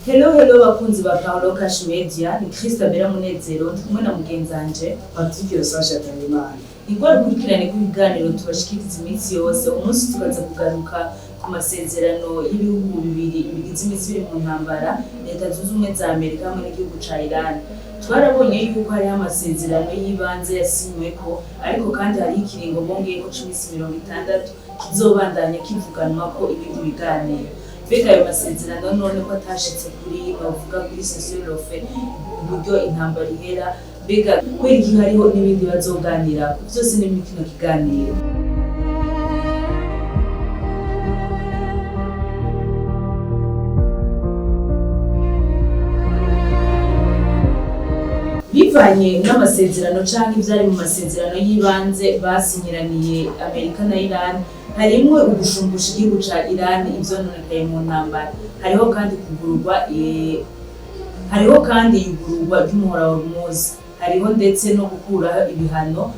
Hello hello bakunzi ba Paolo Cash Media, ni Christabella Munezero ndi kumwe na mugenzi wanje Patrick Rusasha Tangimana. Nirwo rukurikirane rw'ibiganiro tubashikiriza iminsi yose. Umunsi tukaza kugaruka ku masezerano y'ibihugu bibiri bigize iminsi biri mu ntambara, Leta Zunze Ubumwe za Amerika hamwe n'igihugu ca Iran. Twarabonye yuko hariho amasezerano y'ibanze yasinyweko, ariko kandi hariho ikiringo bongeyeko c'iminsi 60 kizobandanya kivuganwako ibindi biganiro. Mbega ayo masezerano none ko atashitse kuri bavuga kuri cessez-le-feu, uburyo intambara ihera, mbega kubera iki hariho n'ibindi bazoganirako? Vyose ni muri kino kiganiro. Bivanye n'amasezerano canke ivyari mu masezerano y'ibanze basinyiraniye Amerika na Iran, harimwo ugushumbusha igihugu ca Iran ivyononekaye mu ntambara, hariho kandi kugururwa hariho kandi iyugururwa ry'umuhora wa Hormuz, hariho ndetse no gukuraho ibihano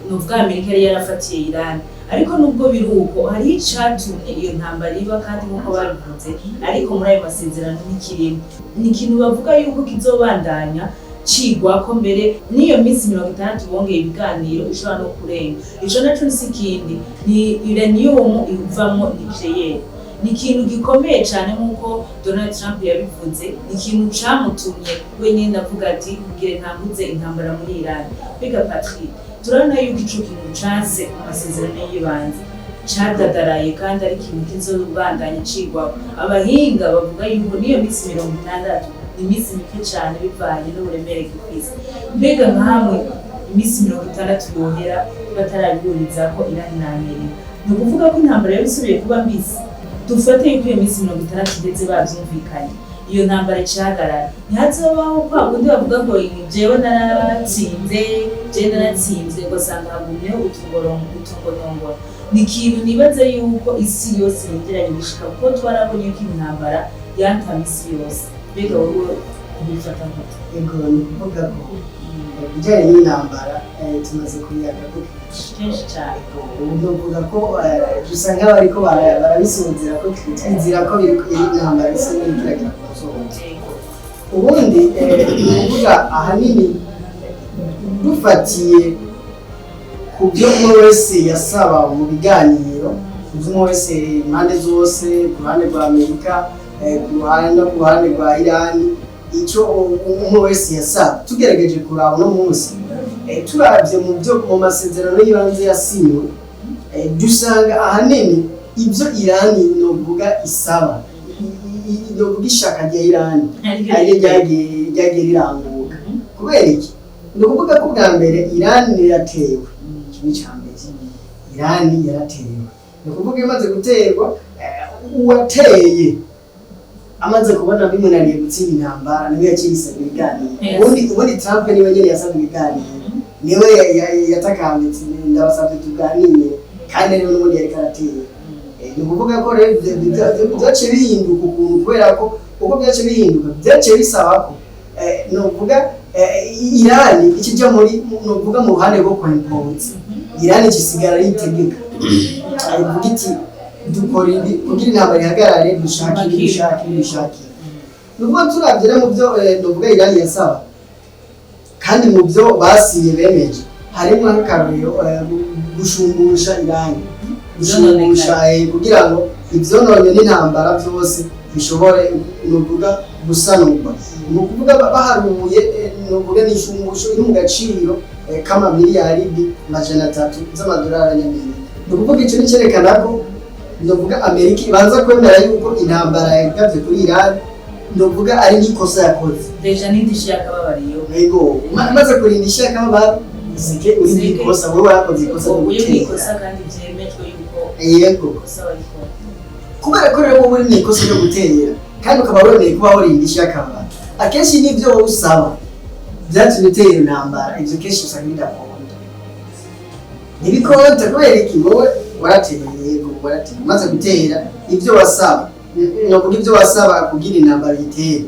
nuvuga Amerika yari yarafatiye Iran. Ariko nubwo biri uko, hariho icatumye iyo ntambara iba, kandi nk'uko babivuze, ariko muri ayo masezerano ntikirimo. Ni ikintu bavuga yuko kizobandanya cigwako mbere n'iyo minsi 60 bongeye ibiganiro ishobora no kurenga. Ico naco si ikindi, ni uranium ivamwo nucléaire. Ni ikintu gikomeye cane nk'uko Donald Trump yabivuze, ni ikintu camutumye wenyene avuga ati ngire ntambuze intambara muri Iran. Mbega Patrick, turabona yuko ico kintu canse mu masezerano y'ibanze cadadaraye, kandi ari ikintu kizobandanya cigwako. Abahinga bavuga yuko n'iyo minsi 60 ni iminsi mike cane bivanye n'uburemere gifise. Mbega nkamwe iminsi 60 yohera batarabihurizako Iran na Amerika, ni ukuvuga ko intambara yoba isubiye kuba mbisi? Dufate yuko iyo minsi 60 igeze bavyumvikanye, iyo ntambara icahagarara, ntihazobaho kwa kundi bavuga ngo jewe naratsinze, jewe naratsinzwe, ugasanga hagumyeho utungonongora. Ni ikintu nibaza yuko isi yose yegeranye gushika, kuko twarabonye yuko intambara yantama isi yose. Mbega wowe ubifata gute? Ego, ni ukuvuga ko ibijyanye n'intambara tumaze kubiyaga ko kenshi. Kenshi cane. Ubu novuga ko dusa nk'abariko barabisozera, ko twizira ko biriko intambara isa n'iriko ku musozo. Ubundi ni ukuvuga ahanini dufatiye ku byo umwe wese yasaba mu biganiro, ku byo umwe wese, impande zose, ku ruhande rwa Amerika, ku ruhande no ku ruhande rwa Irani, icyo umwe wese yasaba, tugerageje kuraba uno munsi, turavye mu byo mu masezerano y'ibanze yasinywe, dusanga ahanini ibyo Irani novuga isaba, novuga ishaka rya Irani ariryo ryagiye riranguka. Kubera iki? Ni ukuvuga ko bwa mbere Irani yaratewe. Kimwe cya mbere, Irani yaratewe. Ni ukuvuga imaze guterwa, uwateye amaze kubona bimunaniye gutsinda intambara, niwe yaciye yisaba ibiganiro. Ubundi Trump niwe nyene yasabye ibiganiro, niwe yatakambitse ndabasabye tuganire, kandi ariwe n'ubundi yariko aratera. Ni ukuvuga ko rero vyaciye bihinduka ukuntu, kubera ko uko vyaciye bihinduka vyaciye bisaba ko novuga Irani ikija muri novuga mu ruhande rwo kwempoza. Irani ikisigara yitegeka, ivuga iti dukora ibi kugira intambara ihagarare, dushaka ibi, dushaka ibi, dushaka ibi. Nubwo turavye rero mu byo novuga Irani yasaba, kandi mu byo basinye bemeje, harimo nk'akarorero gushumbusha Irani, gushumbusha kugira ngo ivyononye n'intambara vyose bishobore novuga gusanurwa. Ni ukuvuga baharuye novuga n'ishumbusho iri mu gaciro k'amamiliyaridi 300 z'amadolari y'Amerika. Ni ukuvuga ico ni cerekana ko novuga Amerika ibanza kwemera yuko intambara yagavye kuri Iran novuga ari n'ikosa yakoze. Déjà n'indishyi yakababariyeho. Ego, maze kurinda ishyi y'akababaro, sike uri mu ikosa, wowe warakoze ikosa ryo Uguye mu gutera. ikosa kandi vyemejwe yuko ikosa warikora. Kubera ko rero wowe uri mu ikosa ryo gutera kandi ukaba wemeye kuba warinda ishyi y'akababaro, akenshi n'ibyo wowe usaba byatumye utera intambara, ivyo kenshi usanga bidakunda, ntibikonta. Kubera iki? Wowe warateye, yego warateye, umaze gutera ibyo wasaba, novuga ibyo wasaba kugira intambara itere,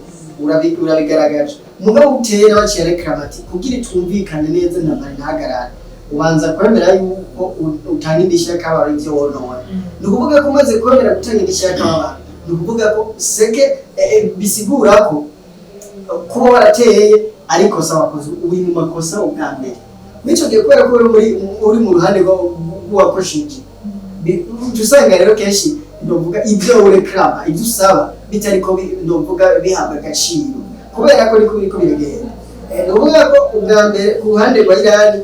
urabigaragaje. Mugabo utera waciye arekrama ati kugira itumvikane neza intambara ntahagarare, ubanza kwemera yuko utanga indishyi y'akababaro ibyo wonona. Ni ukuvuga ko umaze kwemera gutanga indishyi y'akababaro Ni ukuvuga ko seke bisigura ko kuba warateye ari ikosa wakoze, uri mu makosa ubwa mbere muri icyo gihe, kubera ko uri mu ruhande rw'uwakosheje. Uca usanga rero kenshi, novuga, ibyo ureklama, ibyo usaba bitariko novuga bihabwa agaciro, kubera ko niko biriko biragenda. Ni ukuvuga ko ubwa mbere ku ruhande rwa Irani,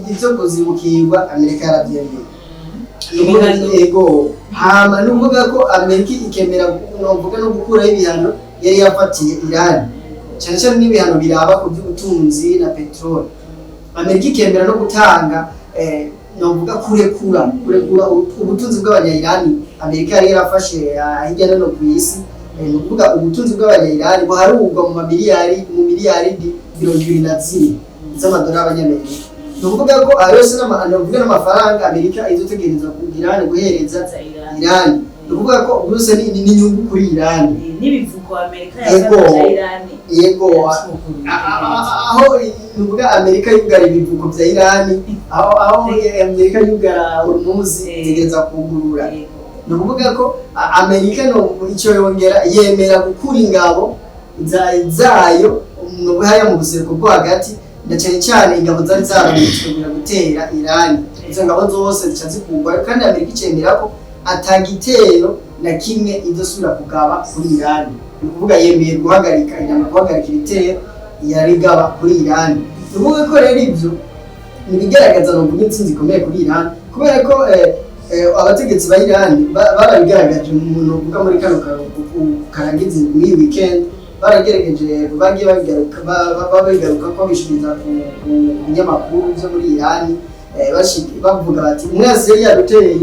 ibyo kuzibukirwa Amerika yarabyemeye. Ibihano. Ego, hama ni ukuvuga ko Amerika ikemera, novuga, no gukuraho ibihano yari yafatiye Irani, cyane cyane n'ibihano biraba ku by'ubutunzi na peteroli. Amerika ikemera no gutanga, novuga kurekura ubutunzi bw'Abanyayirani Amerika yari yarafashe hirya no hino ku isi. Ni ukuvuga ubutunzi bw'Abanyayirani buharurwa mu mamiliyari, mu miliyaridi 24 z'amadolari y'Abanyamerika. Ni ukuvuga ko ayo yose novuga n'amafaranga Amerika izotegereza ku Irani guhereza za Iran. Irani. Ni ukuvuga ko byose ni inyungu kuri Irani. N'ibivuko Amerika Yego. yafata bya Iran. Yego, aho nuvuga Amerika yugara ibivuko bya Irani, aho Amerika yugara Hormuz, itegereza kugurura. Ni ukuvuga ko Amerika no icyo yongera yemera gukura ingabo zayo mu hariya mu buseruko bwo hagati, na cyane cyane ingabo zari zararungitswe kugira gutera Irani. Izo ngabo zose zica zikurwa, kandi Amerika icemera ko atagitero na kimwe idosubira kugaba kuri Irani. Ni ukuvuga yemeye guhagarika intambara, guhagarika ibitero yarigaba kuri Irani. Ni ukuvuga ko rero ibyo ni ibigaragaza, novuga, intsinzi ikomeye kuri Irani, kubera ko abategetsi ba Irani barabigaragaje mu, novuga, muri kano karuhuko karangiza muri iyi weekend. Baragerageje, bagiye babigaruka, babigaruka ko bishikiriza ku binyamakuru byo muri Irani, bavuga bati umwasi yari yaduteye,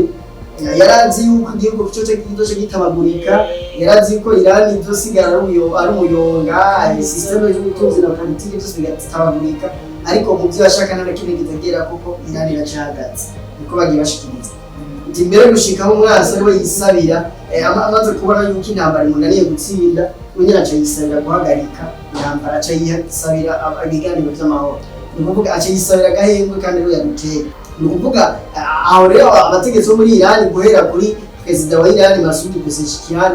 yarazi yuko igihugu cyo kizoca gitabagurika, yarazi ko Irani izosigara ari umuyonga, système y'ubutunzi na politiki byose bigatabagurika, ariko mu byo yashaka nta na kimwe kitagera, kuko Irani iracahagaze. Niko bagiye bashikiriza ati mbere gushikaho umwasi ariwe yisabira, amaze kubona yuko intambara imunaniye gutsinda, we nyine aca yisabira guhagarika intambara, aca yisabira ibiganiro by'amahoro. Ni ukuvuga aca yisabira agahengwe kandi ariwe yaduteye. Ni ukuvuga aho rero abategetsi bo muri Irani, guhera kuri perezida wa Irani Masoud Pezeshkian,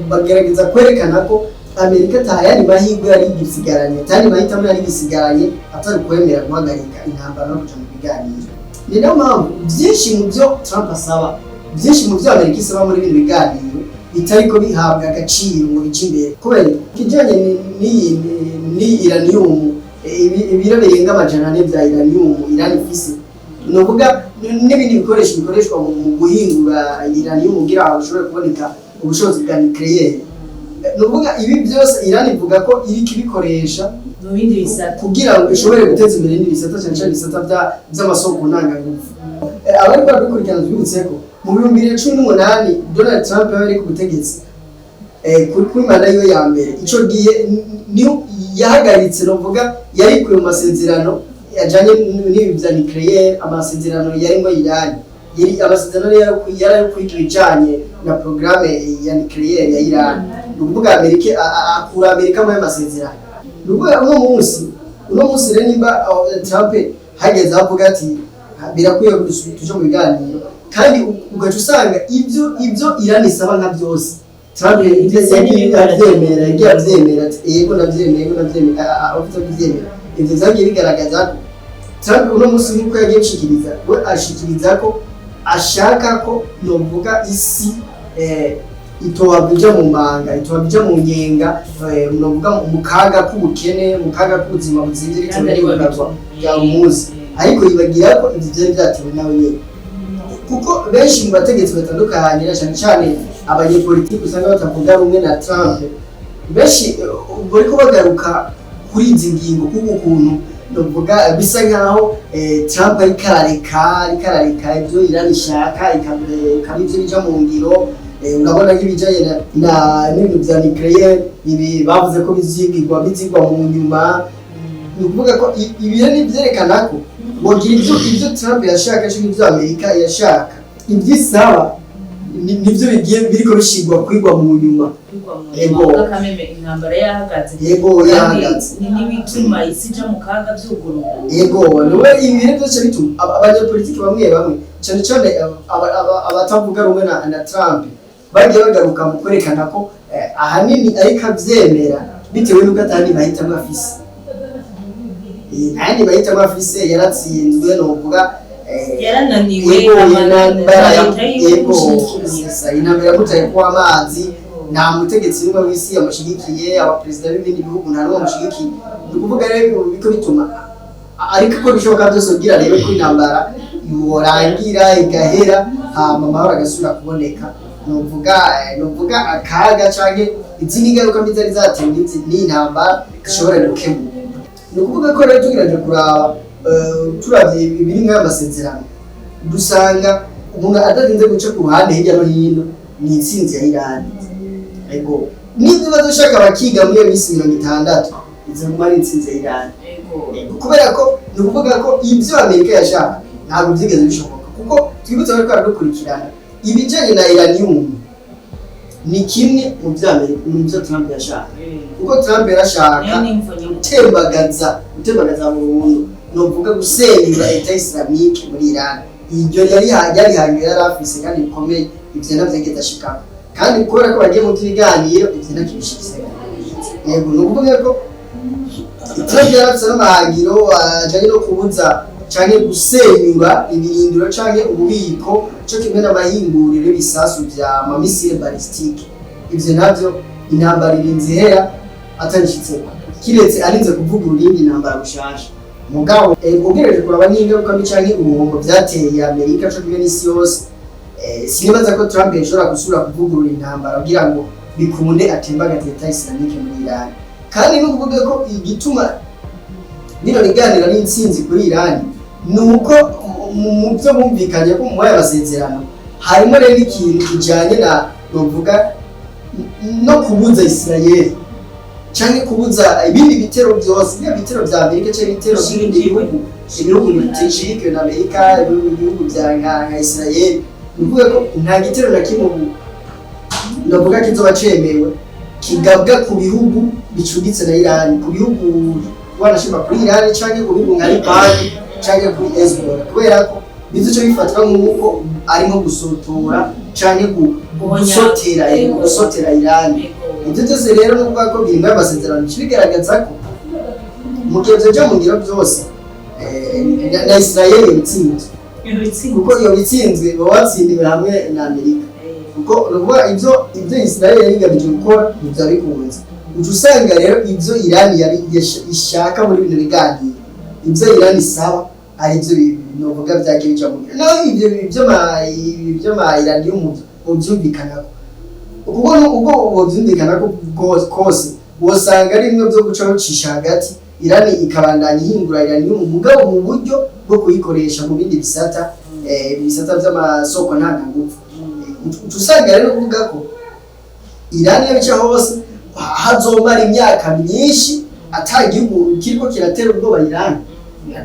bagerageza kwerekana ko Amerika atayandi mahirwe yari igisigaranye, atayandi mahitamo yari igisigaranye atari kwemera guhagarika intambara no kuja mu biganiro. Ni nayo mpamvu byinshi mu byo Trump asaba, byinshi mu byo Amerika isaba muri bino biganiro bitariko bihabwa agaciro ngo bije imbere, kubera ikijanye n'iyi uranium, ibiro birenga 400 bya uranium Iran ifise, ni ukuvuga n'ibindi bikoresho bikoreshwa mu guhingura uranium kugira ngo hashobore kuboneka ubushobozi bwa nucléaire. Ni ukuvuga ibi byose Iran ivuga ko iriko ibikoresha mu bindi bisata kugira ngo ishobore guteza imbere ibindi bisata, cyane cyane ibisata by'amasoko ntangangufu. Abari baradukurikirana, twibutse ko mu 2018 Donald Trump yari ari ku butegetsi, kuri manda yiwe ya mbere. Ico gihe niyo yahagaritse, novuga yarikuye mu masezerano ajanye n'ibi bya nucléaire, amasezerano yarimwo Iran. Yari amasezerano yari ayo kwiga ibijanye na programme ya nucléaire ya Iran. Ni ukuvuga Amerika akura Amerika muri ayo masezerano. Ni ukuvuga uno munsi rero nimba Trump hageze aho avuga ati birakwiye ko tuje mu biganiro, kandi ugaca usanga ibyo Iran isaba nka byose Trump ibyo yagiye abyemera, yagiye abyemera ati yego ndabyemeye, yego ndabyemeye, avuze kubyemera. Ibyo byagiye bigaragaza ko Trump uno munsi, nk'uko yagiye gushikiriza, we ashikiriza ko ashaka ko, novuga, isi itohava ija mu manga, itohava ija mu nyenga, novuga mu kaga k'ubukene, mu kaga k'ubuzima buzimvye bitewe Kandi ari n'iyugarwa rya Hormuz. Ariko yibagira ko ivyo vyari vyatewe nawe nyene, kuko benshi mu bategetsi batandukanye, na cyane cyane abanyepolitiki usanga batavuga rumwe na Trump, benshi bariko bagaruka kuri izi ngingo, kuko ukuntu novuga bisa nkaho Trump ariko arareka ibyo Iran ishaka ikaba ivyo bija mu ngiro. Urabona nk'ibijanye n'ibintu vya nucléaire, ibi bavuze ko bizigwa mu nyuma. Ni ukuvuga ko ibi rero ni vyerekana ko wogira ibyo Trump yashaka canke ibyo Amerika yashaka, ibyo isaba nivyo bigiye biriko bishigwa kwigwa mu nyuma. Yego. Kameme intambara yahagaze. Yego, kandi yahagaze. Ni n'ibituma isi ija mu kaga vyugurura. Yego, niwe ibi bintu byose bituma abanyepolitiki bamwe bamwe, cyane cyane abatavuga rumwe na Trump. Bagiye bagaruka mu kwerekana ko ahanini ariko avyemera bitewe n'uko atandi mahitamo afise. Ntayandi mahitamo afise, yaratsinzwe, novuga Yarananiwe. Yego, intambara leta yiwe yego imushyigikiye. Sasa intambara yamutaye ko amazi, nta mutegetsi n'umwe w'isi yamushigikiye, abaperezida b'ibindi bihugu nta n'umwe amushigikiye. Ni ukuvuga rero biko bituma ariko uko bishoboka byose kugira arebe ko intambara yorangira igahera, hama amahoro agasubira kuboneka. Nuvuga akaga canke izindi ngaruka mbi zari zatewe n'iyi ntambara zishobora gukemuka. Ni ukuvuga ko rero tugerageje kuraba, turavye ibiri mw'ayo masezerano, dusanga umuntu adarinze guca ku ruhande hirya no hino, ni intsinzi ya Irani. Ego, niba bazoshaka bakiga muri iyo minsi 60, izoguma ari intsinzi ya Irani. Yego. Kubera ko ni ukuvuga ko ibyo Amerika yashaka ntabwo byigeze bishoboka, kuko twibutse bariko baradukurikirana, ibijanye na uranium ni kimwe mu byo Amerika, mu byo Trump yashaka, kuko Trump yarashaka Niyo nimvo nyamukuru. gutembagaza burundu, novuga gusenyura État Islamique muri Iran. Iryo yari yari hangiro yari afise kandi bikomeye, ivyo navyo yigeze ashikako, kandi kubera ko bagiye mu by'ibiganiro, ivyo navyo bishitseko. Yego, ni ukuvuga ko Trump yari afise n'amahangiro ajanye no kubuza canke gusenyura ibirindiro canke ububiko co kimwe n'amahinguriro y'ibisasu vya ma missiles balistiques. Ivyo navyo intambara irinze ihera atabishitseko, kiretse arinze kuvugurura iyindi ntambara bushasha. Mugabo ugerageje kuraba n'ingaruka mbi canke ubuhombo vyateye Amerika co kimwe n'isi yose, sinibaza ko Trump yashobora gusubira kuvugurura intambara kugira ngo bikunde atembagaze État Islamique muri Iran. Kandi ni ukuvuga ko igituma bino biganiro ari intsinzi kuri Iran ni uko mu byo bumvikanye ko mu aya masezerano harimo rero ikintu kijanye na, novuga, no kubuza Israel canke kubuza ibindi bitero byose, niba bitero vya Amerika canke ibitero by'ibindi bihugu, ibihugu bishigikiwe na Amerika, ibihugu vya nka Israel. Ni ukuvuga ko nta gitero na kimwe ubu ndavuga kizoba cemewe kigabwa ku bihugu bicuditse na Iran, ku bihugu wanashima kuri Iran canke ku bihugu nka Liban canke kuri Hezbollah, kubera ko bizoca bifatwa nk'uko ari nko gusotora canke gusotera, gusotera Iran. Ibyo byose rero ni ukuvuga ko biri muri amasezerano, bica bigaragaza ko mu gihe vyoja mu ngiro byose, na Israel yatsinzwe, kuko iyo bitsinzwe baba batsindiwe hamwe na Amerika, kuko ni ukuvuga ibyo Israel yari igamije gukora ntibyabikunze. Uca usanga rero ibyo Iran yari ishaka muri bino biganiro, ibyo Iran isaba, ari byo novuga byagiye bija mu ngiro. Naho ibyo ma uranium ubyumvikanako, kuko ubwo ubyumvikanako kose, wosanga ari bimwe byo guca rucisha hagati, Iran ikabandanya ihingura uranium, mugabo mu buryo bwo kuyikoresha mu bindi bisata, ibisata by'amasoko ntangangufu. Uca usanga rero kuvuga ko Iran iyo bica hose hazomara imyaka myinshi ata gihugu kiriko kiratera ubwoba Iran,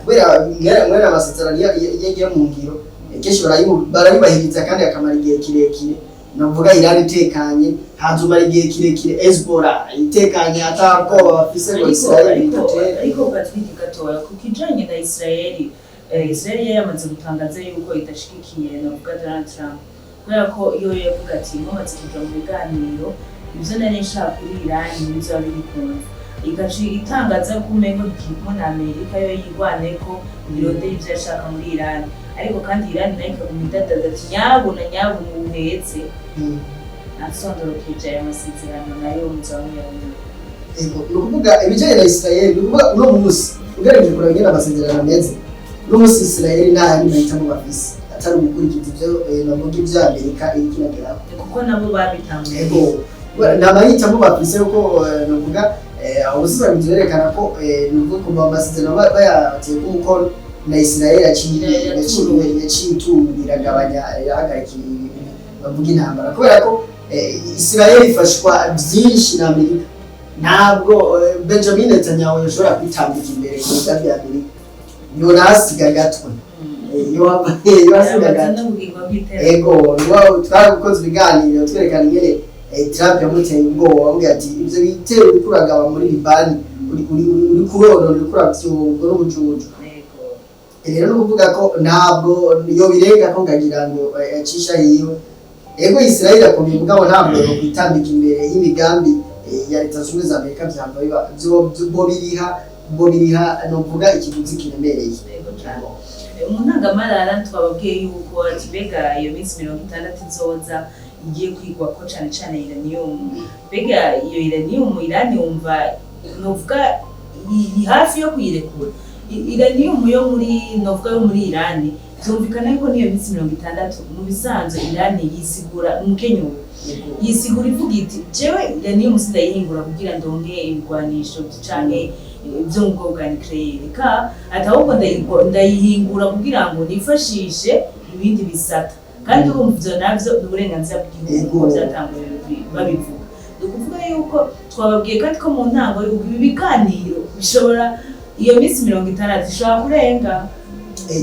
kubera mwene amasezerano iyo agiye mu ngiro, kenshi barayubahiriza kandi akamara igihe kirekire. Navuga Iran itekanye, hazomara igihe kirekire Hezbollah itekanye, ata bwoba bafise ngo Ariko Israel ariko idatere. Ariko Patrick, gatoya ku kijanye na Israeli, Israeli yari yamaze gutangaza yuko idashigikiye, navuga, Donald Trump, kubera ko iyo yavuga ati mumaze kuja mu biganiro, ivyo nari nshaka kuri Iran ntibizoba bigikunze, igaca itangaza ko umengo bikiri na Amerika yo yigwaneko irondera ivyo yashaka muri Iran. Ariko kandi Iran nayo ikaguma idadaza ati nyabuna nyabuna uhetse asondorokeje aya masezerano nayo muzaba muyabona. Ego, ni ukuvuga ibijyanye na Israel, ni ukuvuga uno munsi ugerageje kuraba ingene amasezerano ameze uno munsi, Israel nta yandi mahitamo bafise atari ugukurikiza ivyo, bavuga ibyo Amerika iriko irageraho. Kuko nabo babitanguye. Ego, nta mahitamo bafise, kuko nuvuga ubuzima byerekana ko, nuvuga kuva amasezerano bayateye umukono na Israel yaciye itunga, iragabanya, irahagarika bavuga intambara, kubera ko Israel ifashwa byinshi na Amerika. Ntabwo Benjamin Netanyahu yashobora kwitambika imbere ku migambi ya Amerika, yonasiga agatwe. Yohasiga agatwe. N'ubugingo bw'iterambere. Ego, twarakoze ibiganiro twerekana ingene Trump yamuteye ubwoba, amubwira ati ivyo bitero uriko uragaba muri Libani uri kuronona, uriko uravyumva n'ubujuju. Rero ni ukuvuga ko ntabwo yobirenga ko ngagira ngo acisha yiwe. Ego, Israel irakomeye, mugabo ntabwo kwitambika imbere y'imigambi ya Leta Zunze Ubumwe za Amerika vyamba biba bo biriha novuga ikiguzi kiremereye. Yego cane. Mu ntangamarara twababwiye yuko ati mbega iyo minsi 60 izoza igiye kwigwa ko cane cane uranium. Mbega iyo uranium, Irani wumva novuga iri hafi yo kuyirekura? Uranium yo muri, novuga yo muri Irani, vyumvikana yuko niyo minsi 60 mu bisanzwe Irani yisigura umukenyuro, yisigura ivuga iti: "Jewe uranium sindayihingura kugira ndonke ibigwanisho canke byo mu bwoko bwa nucléaire, ka ati ahubwo ndayihingura kugira ngo nifashishe ibindi bisata." Kandi urumva ivyo navyo ni uburenganzira bw'igihugu, nk'uko vyatanguye babivuga. Ni ukuvuga yuko twababwiye kandi ko mu ntango yuko ibi biganiro bishobora, iyo minsi 60 ishobora kurenga.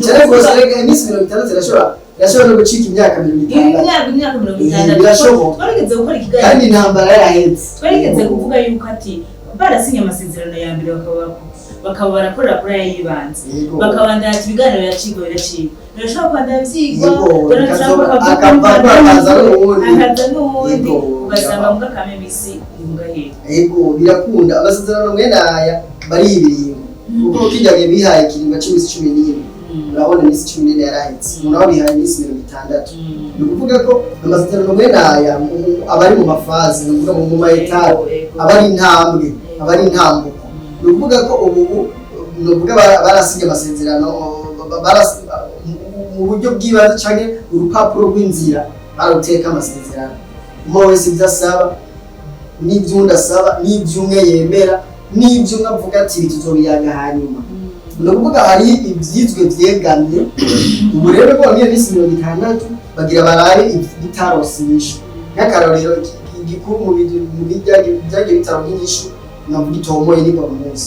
Cyane rwose. Rega iminsi 60 irashobora no gucika imyaka 60. Imyaka 60. Birashoboka. Twarigeze gukora ikiganiro Kandi intambara yarahetse. Twarigeze kuvuga yuko ati barasinye amasezerano ya mbere, bakaba barakorera kuri aya y'ibanze, bakabandanya ati ibiganiro biracigwa, biracigwa, birashobora kubandanya vyigwa. Donald Trump Akava akaza n'uwundi. Akaza n'uwundi, ugasanga mbwa kame imisi iri mu gahera. Yego, birakunda. Amasezerano mwene aya bari ibiringo, kuko kijya gihe bihaye ikiringo cy'iminsi 14, urabona iminsi 14 yarahetse, umuntu aba bihaye iminsi 60. Ni ukuvuga ko amasezerano mwene aya aba ari mu ma phases, ni ukuvuga mu ma étapes, aba ari intambwe, aba ari intambuko. Ni ukuvuga ko ubu ni ukuvuga barasinye amasezerano mu buryo bw'ibanze canke urupapuro rw'inzira baruteka amasezerano, umwe wese ibyo asaba n'iby'undi asaba n'iby'umwe yemera n'iby'umwe avuga ati ibi tuzobiyaga hanyuma. Ni ukuvuga hari ibyizwe byegamye. Ubu rero ko iyo minsi 60 bagira barabe ibitarose inyishu. Nk'akarorero igikuru mu byagiye bitaro nk'inyishu navuga itomoye ni Hormuz.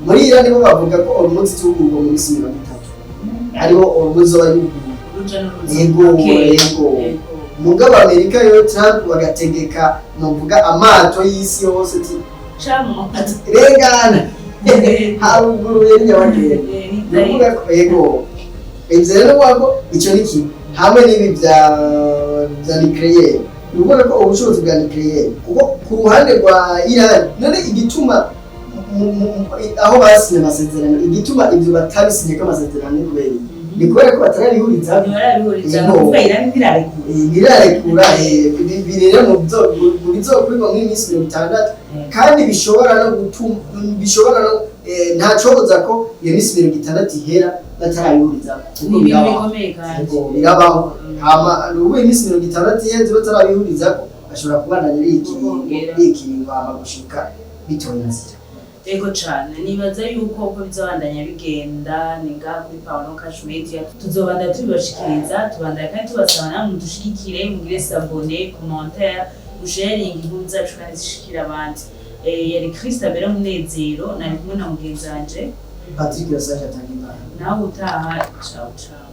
Muri Iran bo bavuga ko Hormuz itugurwa mu minsi 30, hariho Hormuz izoba yuguruye. Uruja n'uruza. Yego. Mugabo Amerika yo, Trump bagategeka novuga amato y'isi yose ati Camwo. Ati rengana, haruguruye nyabagendwa. Ni ukuvuga ko yego, ivyo rero nukuvuga ko ico ni kimwe hamwe n'ibi vya nucléaire. Ni ukuvuga ko ubucuruzi bwa nucléaire, kuko ku ruhande rwa Iran none igituma aho basinye amasezerano, igituma ivyo batabisinye ko amasezerano ni kubera iki? Ni kubera ko batarabihuriza. Ntibarabihuriza. Yego. Kuvuga Irani ntirarekura. Ntirarekura. Biri rero mu bizokorwa muri minsi 60, kandi bishobora no gutuma, bishobora no ntacoboza ko iyo minsi 60 ihera batarabihuriza, kuko Ni ibintu birabaho. bikomeye kandi. Yego, birabaho. Hama ubu iminsi 60 iheze batarabihuriza, bashobora kubandanya ari ikiringo Kongera. ari ikiringo, hama gushika bitoye inzira. Ego cane, nibaza yuko uko bizobandanya bigenda ni ngaha kuri Paono Cash Media tuzobandanya tubibashikiriza. Tubandanya kandi tubasaba namwe mudushigikire, mugire s'abonner, commentaire, musharinga inkuru zacu kandi zishikira abandi. Yari Christabella Munezero, nari kumwe na mugenzi wanje Patrick Yasaje Atangimana. Nawe utaha. Ciao ciao.